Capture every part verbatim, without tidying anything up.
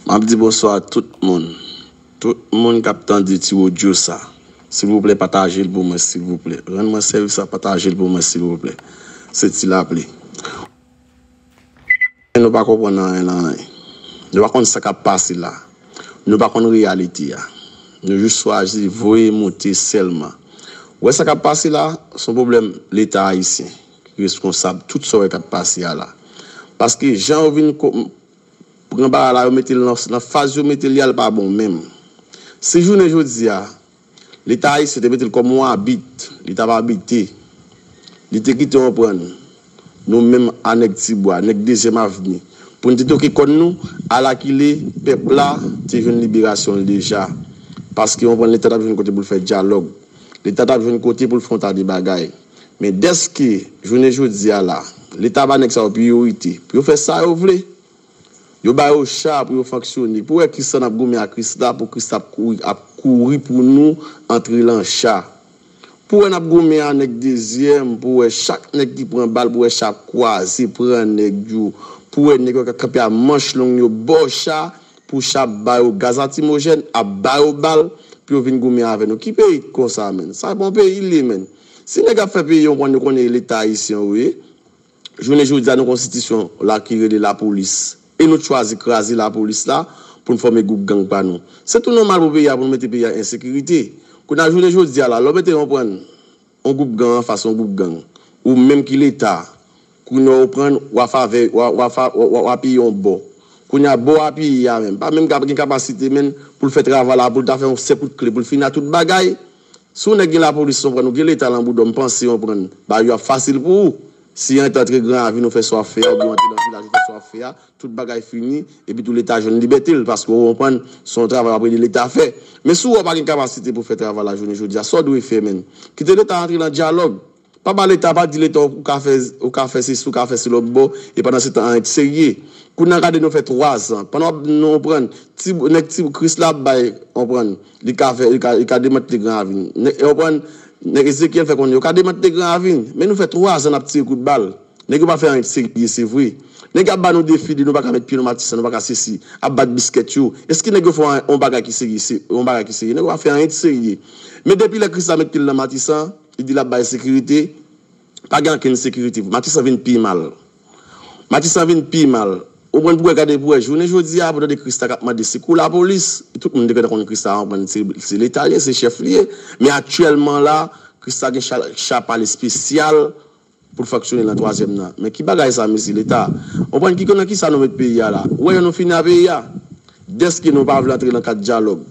M ap di bonswa a tout moun. Tout moun k ap tande ti odyo sa. Silvouplè, pataje l pou mwen, silvouplè. Rann mwen sèvis la, pataje l pou mwen, silvouplè. Se Ti Lapli. Nou pa konprann anyen nan anyen. Nou pa konn sa k ap pase la. Nou pa konn reyalite a. Nou jis chwazi voye moute sèlman. Ou wè sa k ap pase la, se yon pwoblèm Leta ayisyen ki responsab tout sa w wè k ap pase a la. Paske jan yo vin ko- pran bagay la, yo mete l nan, nan faz yo mete l, y al pa bon menm. Si jounen jodi a, Leta ayisyen te mete l kòm yon abit, li t ap abite, li te kite w konprann, nou menm a nèg Tibwa, nèg Dezyèm Avni, pou n te toke kòn nou, alakile, pèp la te jwenn liberasyon l deja. Paske w konprann, Leta t ap jwenn kote pou l fè dyalòg. Leta t ap jwenn kote pou l fè yon ta de bagay. Men dèske, jounen jodi a la, Leta ba nèg sa yo priyorite pou yo fè sa yo vle. Yo ba yo cha pou yo fonksyone. Pou wè Krisla n ap goumen a Krisla, pou Krisla ap kouri, ap kouri pou nou antre lan cha. Pou wè n ap goumen a nèg Dezyèm, pou wè chak nèg ki pran bal, pou wè cha ap kwaze, pran nèg yo, pou wè nèg yo k ap kanpe a manch long yo, ba w cha, pou cha ap ba yo gaz latimojèn, ap ba yo bal, pou yo vin goumen avè nou. Ki peyi k konsa, menn? Sa bon peyi li ye, menn. Si nèg ap fè peyi, yo konn, yo konnen Leta ayisyen yo ye. Jounen jodi a, nou konstitisyon la ki rele lapolis. E nou t chwazi kraze lapolis la pou n fòme gwoup gang pa nou. Se tou nòmal pou peyi a, pou nou mete peyi a ensekirite. Kounye a, jounen jodi a la, lè w mete yon pran yon gwoup gang anfas yon gwoup gang, ou menm ki Leta, kounye a w pran, w a favè, w a, w a fa, w a, w a, w a apiye yon bò. Kounye a, bò w apiye a menm, pa menm ka gen kapasite menm pou l fè travay la, pou l ta fè yon sèl kout kle, pou l fini ak tout bagay. Si w nèg gen lapolis, w konprann, ou gen Leta lan bouda w, m panse, w konprann, bagay yo ap fasil pou ou. Si w antre Gran Ravin, ou fè sa w ap fè a, oubyen w antre nan vilaj, ou fè sa w ap fè a, tout bagay fini, epi tou Leta jwenn libète l, paske w konprann, se yon travay w ap ede Leta fè. Men si w wè w pa gen kapasite pou fè travay la jounen jodi a, sa w dwe fè, menn? Kite Leta antre nan dyalòg. Pa ba Leta, pa di Leta ou ka fè, ou ka fè sesi, ou ka fè se lòt bò, e pandan se tan anyen t serye. Kounye a gade nou fè twa zan. Pandan w ap, nou konprann, ti, nèg ti Krisla ap bay, konprann, li ka fè, li ka, li ka demantle Gran Ravin. Nèg, konprann, nèg Ezekyèl fè konnen yo ka demantle Gran Ravin. Men nou fè twa zan n ap tire kout bal. Nèg yo pa fè anyen t serye, se vre. Nèg ap ba nou defi, di nou pa ka met pye nan Matisan, nou pa ka sesi, ap bat biskèt yo. Èske nèg yo fè yon, yon bagay ki serye? Se yon bagay ki serye. Nèg yo pa fè anyen t serye. Men depi lè Krisla met pye l nan Matisan, li di l ap bay sekirite, pa gen okenn sekirite. Matisan vin pi mal. Matisan vin pi mal. Ou konprann, pou wè, gade pou wè, jounen jodi a, pou tande Krisla k ap mande sekou lapolis, tout moun te gentan konn Krisla, ou konprann, se, se Leta li ye, se chèf li ye. Men aktyèlman la, Krisla gen cha, cha pa l espesyal pou l fonksyone nan twazyèm nan. Men ki bagay sa, mesye Leta? Ou konprann ki, nan kisa nou met peyi a la? Ou wè jan nou fini a peyi a? Dèske nou pa vle antre nan kad dyalòg.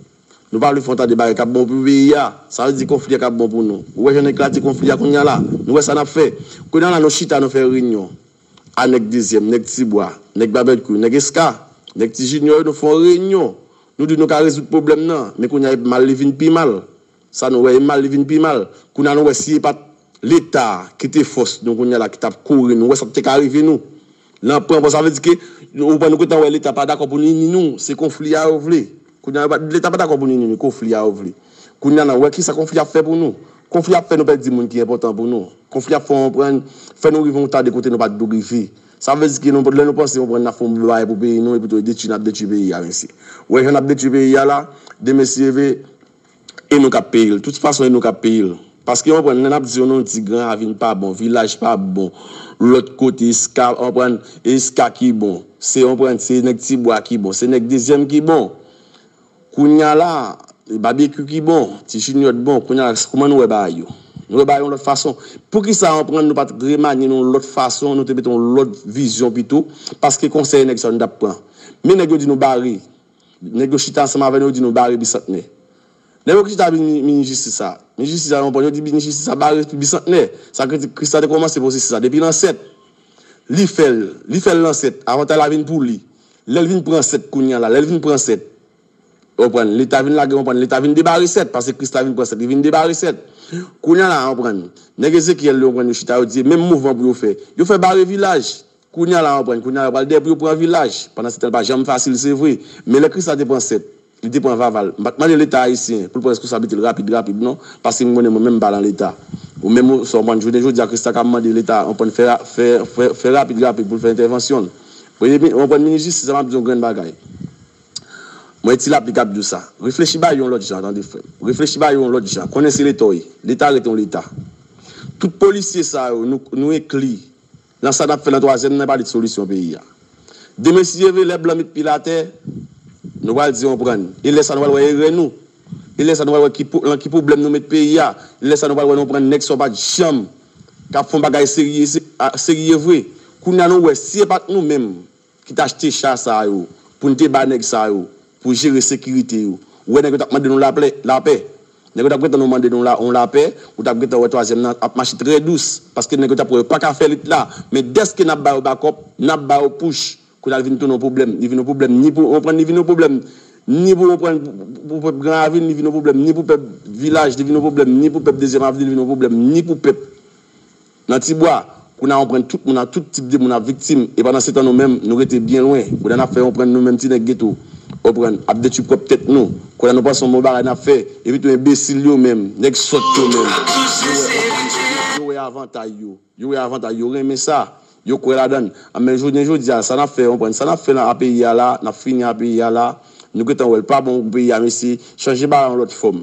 Nou pa vle fè yon ta de bagay k ap bon pou peyi a. Sa vle di konfli a k ap bon pou nou. Ou wè jan n eklate konfli a kounye a la? Nou wè sa n ap fè. Kounye a la, nou chita, nou fè reyinyon a nèg Dezyèm, nèg Tibwa, nèg Babèkyou, nèg Eska, nèg Ti Jinyò yo, nou fè yon reyinyon. Nou di nou ka rezoud pwoblèm nan. Men kounye a, e mal li vin pi mal. Sa nou wè, e mal li vin pi mal. Kounye a, nou wè si e pa t Leta ki te fòs nou kounye a la, ki t ap kore nou, ou wè sa t te ka rive nou. Nan pran, bon, sa vle di ke, ou wè, nou gentan wè Leta pa dakò pou ni, ni nou, se konfli a yo vle. Kounye a, Leta pa dakò pou ni, ni nou, konfli a yo vle. Kounye a, n a wè kisa konfli ap fè pou nou. Konfli ap fè nou pèdi moun ki enpòtan pou nou. Konfli ap fè w konprann, fè nou rive yon ta de kote nou pa t dwe rive. Sa vle di ke nou, lè nou panse, konprann, n ap fè yon bagay pou peyi nou, epi tou e detwi, n ap detwi peyi a, mesye. Ou wè jan n ap detwi peyi a la, demen si Dye vle, e nou k ap peye l. Tout fason, e nou k ap peye l. Paske, w konprann, lè n ap di yo, nou di Gran Ravin pa bon, Vilaj pa bon, lòt kote, Eska, w konprann, Eska ki bon, se, w konprann, se nèg Tibwa ki bon, se nèg Dezyèm ki bon. Kounye a la, Babekyou ki bon, Ti Jinyò t bon, kounye a la, kòman nou wè bagay yo? Nou wè bagay yo yon lòt fason. Poukisa, w konprann, nou pa t remanye nou yon lòt fason, nou te mete yon lòt vizyon pito? Paske konsèy nèg sa yo nou t ap pran. Men nèg yo di nou bare. Nèg yo chita ansanm avè nou, yo di nou bare Bisantnè. Nèg yo ki chita vin minis jistis sa. Minis jistis sa, w konprann, yo di minis jistis sa bare Bisantnè. Sa vle di Krisla te kòmanse pwosesis sa depi lan sèt. Li fè l, li fè l lan sèt. Avantay la vin pou li. Lè l vin pran sèt kounye a la, lè l vin pran sèt. W konprann, Leta vin lage, w konprann, Leta vin debare sèt, paske Krisla vin pran sèt, li vin debare sèt. Kounye a la, w konprann, nèg Ezekyèl yo, w konprann, yo chita, yo di, menm mouvman pou yo fè. Yo fè bare Vilaj. Kounye a la, w konprann, kounye a la, yo pral dèyè pou yo pran Vilaj. Pandan se tan, li pa janm fasil, se vre. Men lè Krisla te pran sèt, li te pran Vaval. M pa t mande Leta ayisyen pou l pran responsablite l rapid, rapid, non. Paske m konnen mwen menm m pa lan Leta. Ou menm, w konprann, jounen jodi a, Krisla ka mande Leta, w konprann, fè, fè, fè, fè rapid, rapid pou l fè entèvansyon l. Premye mi-, w konprann, minis jistis la, m ap di yon grenn bagay. Mwen ti lapli k ap di w sa. Reflechi ba yo yon lòt jan, tande frè m. Reflechi ba yo yon lòt jan. Konnen se Leta w ye. Leta rete yon Leta. Tout polisye sa yo, nou, nou enkli nan sa n ap fè nan twazyèm nan, pale de solisyon peyi a. Demen si Dye vle, lè blan met pye l atè, nou pral di yon prann. E lè sa nou pral wè erè nou. E lè sa nou pral wè ki, pou- nan ki pwoblèm nou met peyi a. E lè sa nou pral wè nou prann nèg sa w pa t janm k ap fè yon bagay serye, se- a- serye vre. Kounye a nou wè si e pa t nou menm ki t achte cha sa yo, pou n te ba nèg sa yo, pou jere sekirite yo. Ou wè nèg yo t ap mande nou laplè, lapè. Nèg yo t ap gentan nou mande nou la, yon lapè, ou t ap gentan wè twazyèm nan ap mache trè dous. Paske nèg yo t ap wè yo pa ka fè lit la. Men dèske n ap ba yo bakòp, n ap ba yo pouch, kounye a l vin tounen yon pwoblèm. Li vin yon pwoblèm ni pou, konprann, li vin yon pwoblèm ni pou, konprann, pou pèp Gran Ravin, li vin yon pwoblèm ni pou pèp Vilaj, li vin yon pwoblèm ni pou pèp Dezyèm Avni, li vin yon pwoblèm ni pou pèp nan Tibwa. Kounye a, konprann, tout moun, tout tip de moun ap viktim. E pandan se tan, nou menm, nou rete byen lwen. Kounye a, n ap fè, konprann, nou menm ti nèg geto, konprann, ap detwi pwòp tèt nou. Kounye a, nou panse yon bon bagay n ap fè. Epi tou enbesil yo menm, nèg sòt yo menm, yo wè, konprann, yo wè avantay yo. Yo wè avantay, yo renmen sa. Yo kwè ladan l. A, men jounen jodi a, sa n ap fè, konprann, sa n ap fè nan a peyi a la, n ap fini a peyi a la. Nou gentan wè l pa bon pou peyi a, mesye. Chanje bagay yon lòt fòm.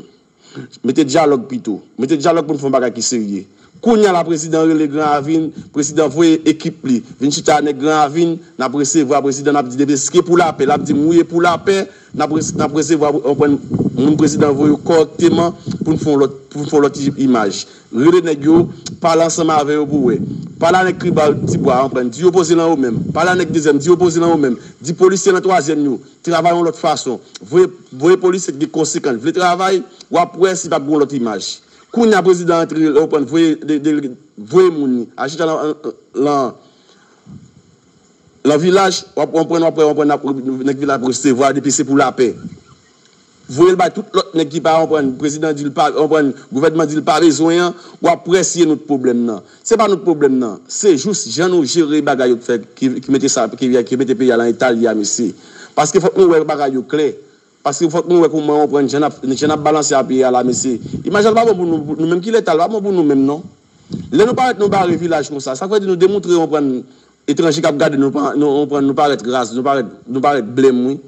Mete dyalòg pito. Mete dyalòg pou n fè yon bagay ki serye. Kounye a la, prezidan rele Gran Ravin, prezidan voye ekip li vin chita a nèg Gran Ravin, n ap resevwa prezidan, n ap di depi se pou lapè, l ap di m wi e pou lapè, n ap res- n ap resevwa, konprann, moun prezidan voye yo kòrèkteman pou n fè yon lòt, pou n fè yon lòt i- imaj. Rele nèg yo, pale ansanm avè yo pou wè. Pale a nèg tribal Tibwa, konprann, di yo poze nan yo menm. Pale a nèg dezyèm, di yo poze nan yo menm. Di polisye nan twazyèm yo, travay yon lòt fason. Voye, voye polisye ki gen konsekans, vle travay, w ap wè si p ap gen yon lòt imaj. Kounye a prezidan antre, konprann, voye, de- de- voye moun li. Al chita lan, lan, lan vilaj, w ap konprann, w ap wè, konprann, n ap- nèg vilaj ap resevwa depi se pou lapè. Voye l bay tout lòt nèg ki pa konprann, prezidan di l pa konprann, gouvènman di l pa bezwen an, w ap wè si e nou t pwoblèm nan. Se pa nou t pwoblèm nan, se jis jan nou jere bagay yo k fè, ki, ki mete sa, ki, ki mete peyi a lan eta l ye a, mesye. Paske fòk nou wè bagay yo klè. Paske fòk nou wè kòman, konprann, jan n ap, jan n ap balanse a peyi a la, mesye. Imaj la pa bon pou nou, nou menm ki Leta, l pa bon pou nou menm, non. Lè nou parèt, nou bare vilaj konsa, sa vle di nou demontre, konprann, etranje k ap gade nou, pa- nou, konprann, nou parèt raz, nou parèt, nou parèt blèm, wi.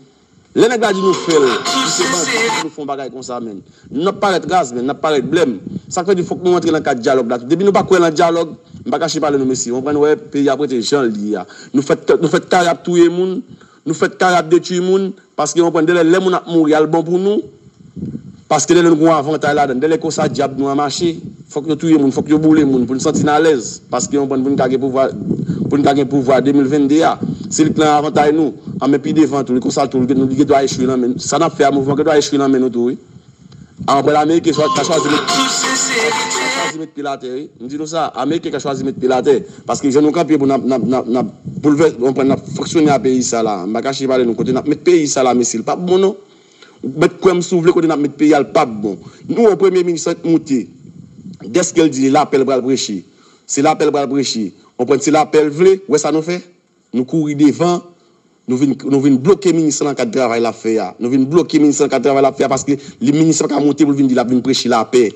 Lè nèg la di nou fè l, li se bandi, nou fè yon bagay konsa, menn. N ap parèt raz, menn, n ap parèt blèm. Sa k fè di fòk nou rantre nan kad dyalòg la tou. Depi nou pa kwè nan dyalòg, m pa kache pale nou, mesye. Konprann, wè, peyi a ap rete jan l ye a. Nou fèt, nou fèt kare ap touye moun, nou fèt kare ap detwi moun, paske, konprann, dèlè lè moun ap mouri, al bon pou nou. Paske dèlè nou gen yon avantay ladan l. Dèlè konsa dyab nou an mache. Fòk yo touye moun, fòk yo boule moun pou n santi n alèz. Paske, konprann, pou n ka gen pouvwa, pou n ka gen pouvwa de mil vennde a. Se li k lan avantay nou. An, men pi devan tou, li konsa tou, li gen dwa echwe nan men nou. Sa n ap fè a, mouvman gen dwa echwe nan men nou tou, wi. An, apre la, Ameriken ka chwazi met, ka chwazi met pye l atè, wi. M di nou sa, Ameriken ka chwazi met pye l atè. Paske jan nou kanpe pou n ap, n ap, n ap, n ap boulvè-, konprann, n ap fonksyone a peyi sa la. M pa kache pale nou kote n ap met peyi sa la, mesye, l p ap bon, non. Ou mèt kwè m si w vle, kote n ap met peyi a, l p ap bon. Nou, yon premye minis k ap moute. Dèske l di lapè l pral preche. Se lapè l pral preche. Konprann, se lapè l vle, wè sa nou fè? Nou kouri devan, nou vin, nou vin bloke minis lan nan kad travay l ap fè a. Nou vin bloke minis lan nan kad travay l ap fè a, paske li, minis lan pa ka moute pou l vin di l ap vin preche lapè.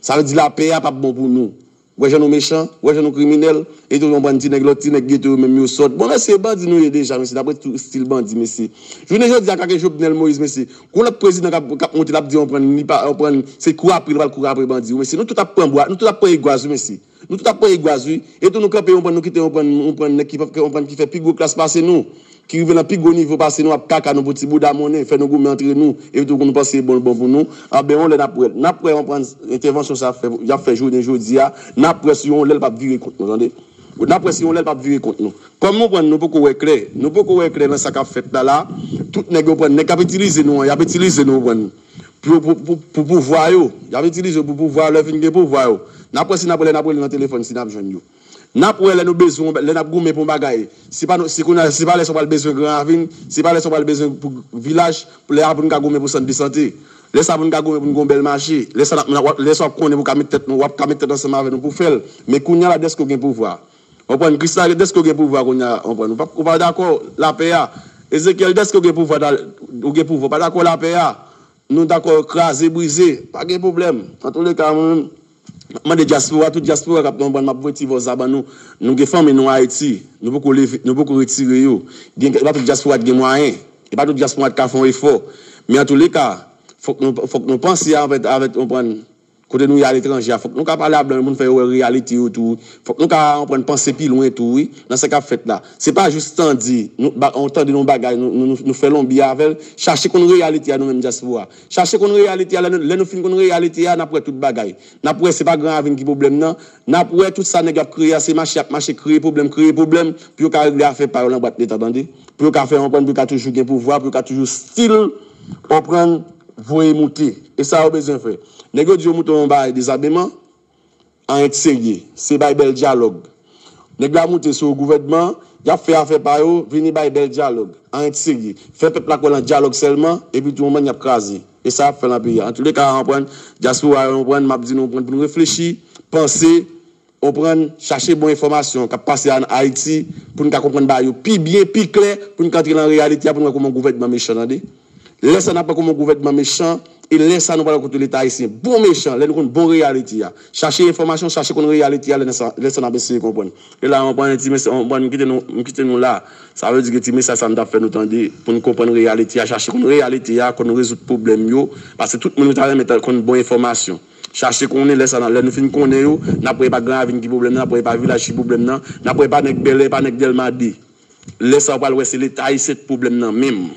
Sa vle di lapè a p ap bon pou nou. Wè jan nou mechan, wè jan nou kriminèl, e tou konprann ti nèg, lòt ti nèg geto yo menm yo sòt. Bon, mesye, bandi nou ye deja, mesye, n ap ret tou estil bandi, mesye. Jounen jodi a, kake Jovenel Moïse, mesye. Gon lòt prezidan k ap, k ap monte, l ap di, konprann, li pa, konprann, se kouri apre, li pral kouri apre bandi. Mesye, nou tout ap pran bwa, nou tout ap pran egwaz, wi, mesye. Nou tout ap pran egwaz, wi. E tou nou kanpe, konprann, nou kite, konprann, konprann nèg ki, konprann, ki fè pi gwo klas pase nou, ki rive nan pi gwo nivo pase nou, ap kaka nou pou ti bouda monnen, fè nou goumen antre nou, epi tou nou panse bon l bon pou nou. Anben, yon lè n ap wè, n ap wè, konprann, entèvansyon sa ap fè, y ap fè jounen jodi a, n ap wè si yon lè l p ap vire kont nou, tande. N ap wè si yon lè l p ap vire kont nou. Kòm nou konprann, nou poko wè klè, nou poko wè klè nan sa k ap fèt la la, tout nèg yo konprann, nèg k ap itilize nou an, y ap itilize nou, konprann, pou, pou, pou, pou pouvwa yo. Y ap itilize yo pou pouvwa, lè fin gen pouvwa yo. N ap wè si n ap, lè n ap rele nan telefòn, si n ap jwenn yo. N ap wè lè nou bezwen, lè n ap goumen pou yon bagay. Se pa nou, se kounye a, se pa lè sa w pral bezwen Gran Ravin, se pa lè sa w pral bezwen pou vilaj, pou lè a pou n ka goumen pou sant de sante. Lè sa pou n ka goumen pou n gen yon bèl mache. Lè sa n ap, n ap, lè sa w ap konnen pou w ka met tèt nou, w ap ka met tèt ansanm avè nou pou fè l. Men kounye a la, dèske w gen pouvwa. Konprann, Kristalin, dèske w gen pouvwa kounye a, konprann. Ou pa, ou pa dakò lapè a. Ezekyèl, dèske w gen pouvwa, ou gen pouvwa, w pa dakò lapè a. Nou dakò kraze, brize, pa gen pwoblèm. Antouleka, mwen menm, m ap mande dyaspora, tout dyaspora k ap konprann, m ap voye ti vòs la ban nou. Nou gen fanmi nou Ayiti, nou poko leve, nou poko retire yo. Gen, e pa tout dyaspora ki gen mwayen, e pa tout dyaspora ki ka fè yon efò. Men antouleka, fòk nou, fòk nou panse avèk, avèk, konprann, kote nou ye aletranje a, fòk nou ka pale a blan yo pou n fè yo wè reyalite yo tou. Fòk nou ka, konprann, panse pi lwen tou, wi, nan sa k ap fèt la. Se pa jis tande, nou, ba, nou tande yon bagay, nou, nou, nou, nou fè lonbi avè l. Chache konn reyalite a nou menm dyaspora. Chache konn reyalite a, lè nou, lè nou fin konn reyalite a, n ap wè tout bagay. N ap wè se pa Gran Ravin ki pwoblèm nan. N ap wè tout sa nèg yo ap kreye a, se mache y ap mache kreye pwoblèm, kreye pwoblèm, pou yo ka regle afè pa yo nan bwat Leta, tande. Pou yo ka fè konprann, pou yo ka toujou gen pouvwa, pou yo ka toujou still, konprann, voye moute. E sa yo bezwen fè. Nèg yo di yo moute yon bagay dezameman, anyen ki serye. Se bay bèl dyalòg. Nèg la moute sou gouvènman, y ap fè afè pa yo, vini bay bèl dyalòg, anyen ki serye. Fè pèp la kwè nan dyalòg sèlman, epi tou yon bann y ap kraze. E sa y ap fè nan peyi a. Antouleka, konprann, dyaspora yo, konprann, m ap di nou, konprann, pou nou reflechi, panse, konprann, chache bon enfòmasyon k ap pase an Ayiti, pou n ka konprann bagay yo pi byen, pi klè, pou n ka antre nan reyalite a, pou n wè kòman gouvènman mechan, tande. Lè sa n ap wè kòman gouvènman mechan, e lè sa nou pral kote Leta ayisyen bon mechan, lè nou konn bon reyalite a. Chache enfòmasyon, chache konn reyalite a, lè sa, lè sa n ap eseye konprann. E la, konprann, ti mesye, konprann, m kite nou, m kite nou la. Sa vle di ke ti mesaj sa m t ap fè nou tande, pou n konprann reyalite a, chache konn reyalite a, konn rezoud pwoblèm yo, paske tout moun yo ta renmen ta konn bon enfòmasyon. Chache konnen lè sa, lè nou fin konnen yo, n ap wè e pa Gran Ravin ki pwoblèm nan, n ap wè e pa vilaj ki pwoblèm nan, n ap wè e pa nèg Bèlè, e pa nèg Dèlma de. Lè sa, w pral wè se Leta ayisyen k pwoblèm nan menm.